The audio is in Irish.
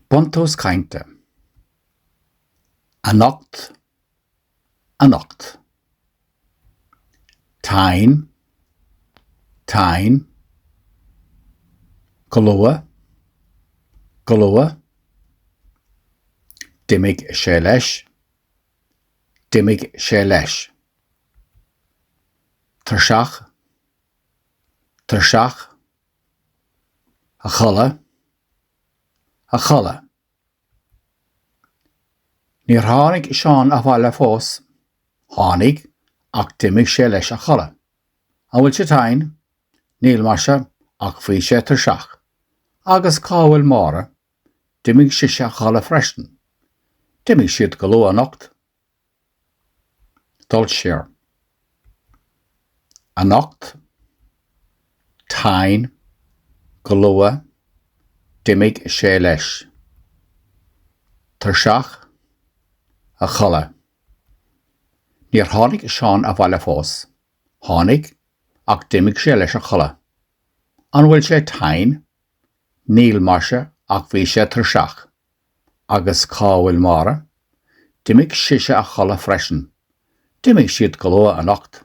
Buntús cainte. Anocht, anocht. Tinn, tinn. Go luath, go luath. D'imigh sé leis, d'imigh sé leis. Tuirseach, tuirseach. A chodladh, a chodladh. Níor tháinig Seán abhaile fós. Tháinig, ach d'imigh sé leis a chodladh. An bhfuil sé tinn? Níl, maise, ach bhí sé tuirseach. Agus cá bhfuil Máire? D'imigh sise a chodladh freisin. D'imigh siad go luath anocht. Dul siar. Anocht. Tinn. Go luath. D'imigh sé leis. Tuirseach. A chodladh. Níor tháinig Seán abhaile fós. Tháinig, ach d'imigh sé leis a chodladh. An bhfuil sé tinn? Níl, maise, ach bhí sé tuirseach. Agus cá bhfuil Máire? D'imigh sise a chodladh freisin. D'imigh siad go luath anocht.